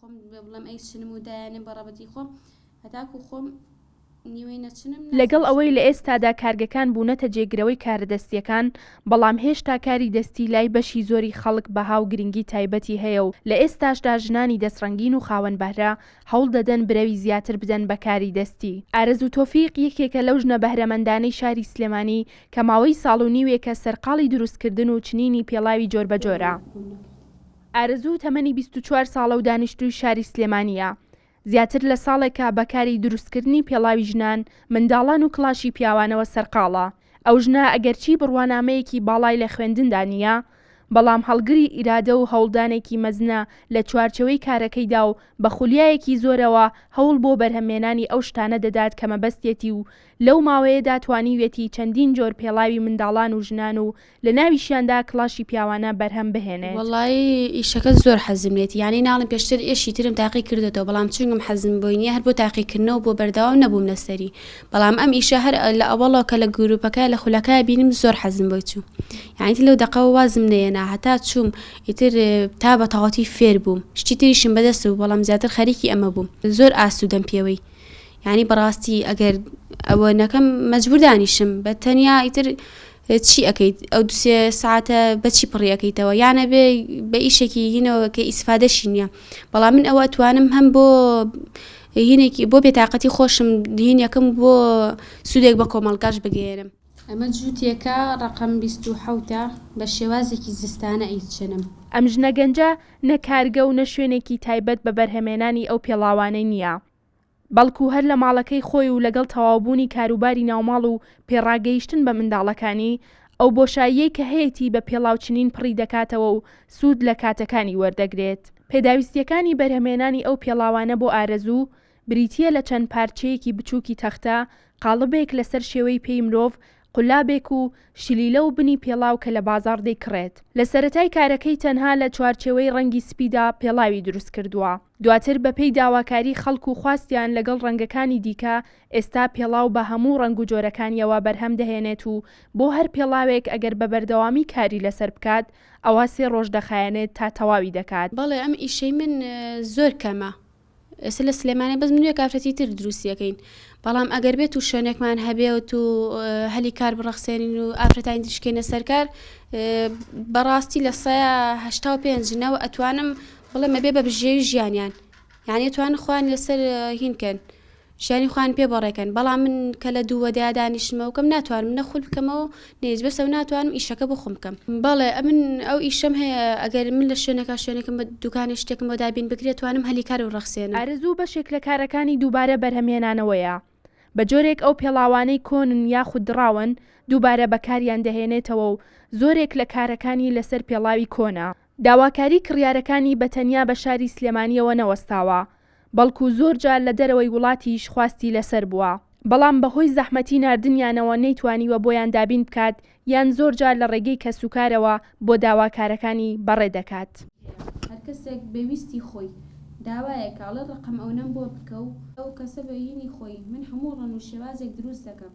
خۆم بڵێم ئەیچنم و دایانێم بە ڕەبەتی خۆم هەتاکو خۆم نیوەی نەچنم لەگەڵ نازانم ئەوەی چی. لە ئێستادا کارگەکان بوونەتە جێگرەوەی کارە دەستییەکان، بەڵام هێشتا کاری دەستی لای بەشی زۆری خەڵک بەها و گرنگی تایبەتی هەیە و لە ئێستاشدا ژنانی دەستڕەنگین و خاوەن بەهرە هەوڵ دەدەن برەوی زیاتر بدەن بە کاری دەستی. ئارەزوو تۆفیق یەکێکە لەو ژنە بەهرەمەندانەی شاری سلێمانی کە ماوەی ساڵ و نیوێکە سەرقاڵی دروستکردن و چنینی پێڵاوی جۆربەجۆرە. ئارەزوو تەمەنی 24 ساڵە و دانیشتووی شاری سلێمانییە. زیاتر لە ساڵێکە بە کاری دروستکردنی پێڵاوی ژنان، منداڵان و کڵاشی پیاوانەوە سەرقاڵە. ئەو ژنە ئەگەرچی بڕوانامەیەکی باڵای لە خوێندندا نییە، بەڵام هەڵگری ئیرادە و هەوڵدانێکی مەزنە لە چوارچێوەی کارەکەیدا و بە خولیایەکی زۆرەوە هەوڵ بۆ بەرهەمێنانی ئەو شتانە دەدات کە مەبەستیەتی و لەو ماوەیەدا توانیویەتی چەندین جۆر پێڵاوی منداڵان و ژنان و لە ناویشیاندا کڵاشی پیاوانە بەرهەم بهێنێت. وەڵایی ئیشەکە زۆر حەزم لێتی یانی ناڵێم پێشتر ئێشی ترم تاقی کردۆتەوە بەڵام چونکم حەزم بۆی نیە هەر بۆ تاقیکردنەوە بۆ بەردەوام نەبووم لەسەری بەڵام ئەم ئیشە هەر لە ئەوەڵەوە کە لە گروپەکە لە خولەکە بینیم زۆر حەزم بۆی چوو یانی تر لەو دەقەوە وازم نەیەنا هەتا چووم ئیتر تا بە تەواوەتی فێر بووم شتی تریشم بەدەست بوو بەڵام زیاتر خەریکی ئەمە بووم زۆر ئاسوودەم پێوەی یانی بەڕاستی ئەگەر ئەوە نەکەم مەجبور دانیشم بە تەنیا ئیتر چی ئەکەیت ئەو دوسێ ساعتە بەچی پڕی ئەەکەیتەوە یانە بێ بە ئیشێکی هینەوە کە ئیسفادەشی نییە بەڵام من ئەوە توانم هەم بۆ هینێکی بۆ بێتاقەتی خۆشم هینەکەم بۆ سوودێک بە کۆمەڵگاش بگەێنم. ئەمە جووتێکە ڕەقەم 27 ە بە شێوازێکی زستانە ئەیچنم. ئەم ژنە گەنجە نە کارگە و نە شوێنێکی تایبەت بە بەرهەمێنانی ئەو پێڵاوانەی نییە، بەڵکو هەر لە ماڵەکەی خۆی و لەگەڵ تەواوبوونی کاروباری ناوماڵ و پێڕاگەیشتن بە منداڵەکانی، ئەو بۆشاییەی کە هەیەتی بە پێڵاوچنین پڕی دەکاتەوە و سوود لە کاتەکانی وەردەگرێت. پێداویستییەکانی بەرهەمێنانی ئەو پێڵاوانە بۆ ئارەزوو، بریتییە لە چەند پارچەیەکی بچووکی تەختە، قاڵبێک لەسەر شێوەی پێی مرۆڤ، قولابێک و شلیلە و بنی پێڵاو کە لە بازاڕ دەیکڕێت. لە سەرەتای کارەکەی تەنها لە چوارچێوەی ڕەنگی سپیدا پێڵاوی دروستکردووە. دواتر بەپێی داواکاری خەڵک و خواستیان لەگەڵ ڕەنگەکانی دیکە ئێستا پێڵاو بە هەموو ڕەنگ و جۆرەکانیەوە بەرهەم دەهێنێت و بۆ هەر پێڵاوێک ئەگەر بە بەردەوامی کاری لەسەر بکات ئەوا سێ ڕۆژ دەخایەنێت تا تەواوی دەکات. بەڵێ ئەم ئیشەی من زۆر کەمە ئێستا لە سلێمانی بەس من و یەک ئافرەتی تر دروستی ئەکەین بەڵام ئەگەر بێت و شوێنێکمان هەبێت و هەلی کار بڕەخسێنین و ئافرەتانی تریش کەینە سەر کار بەڕاستی لە سەیا 85 نەوە ئەتوانم بڵێم ئەبێ بە بژێوی ژیانیان یعنی ئەتوانن خۆیان لەسەر هین کەن ژیانی خۆیان پێ بەڕێکەن بەڵام من کە لە دووە دیا دانیشتمەوە کەم ناتوانم نە خول بکەمەوە نێج بەسەو ناتوانم ئیشەکە بۆ خۆم بکەم بەڵێ ئەمن ئەو ئیشەم هەیە ئەگەر من لە شوێنەکە شوێنێکم بە دوکانێ شتێکم بۆ دابین بکرێت توانم هەلی کار و ڕەخسێنم. ئارەزوو بەشێک لە کارەکانی دووبارە بەرهەمهێنانەوەیە، بە جۆرێک ئەو پێڵاوانەی کۆنن یاخود دڕاون دووبارە بەکاریان دەهێنێتەوە و زۆرێک لە کارەکانی لەسەر پێڵاوی کۆنە. داواکاری کڕیارەکانی بە تەنیا بە شاری سلێمانییەوە نەوەستاوە، بەڵکو زۆر جار لە دەرەوەی وڵاتیش خواستی لەسەر بووە، بەڵام بەهۆی زەحمەتی ناردنیانەوە نەیتوانیوە بۆیان دابین بکات یان زۆر جار لە ڕێگەی کەسوکارەوە بۆ داواکارەکانی بەڕێ دەکات. هەر کەسێک بە ویستی خۆی داوایەک ئەڵێ ڕەقەم ئەونەم بۆ بکە و ئەو کەسە بە هینی خۆی من هەموو ڕەن و شێوازێک دروست دەکەم.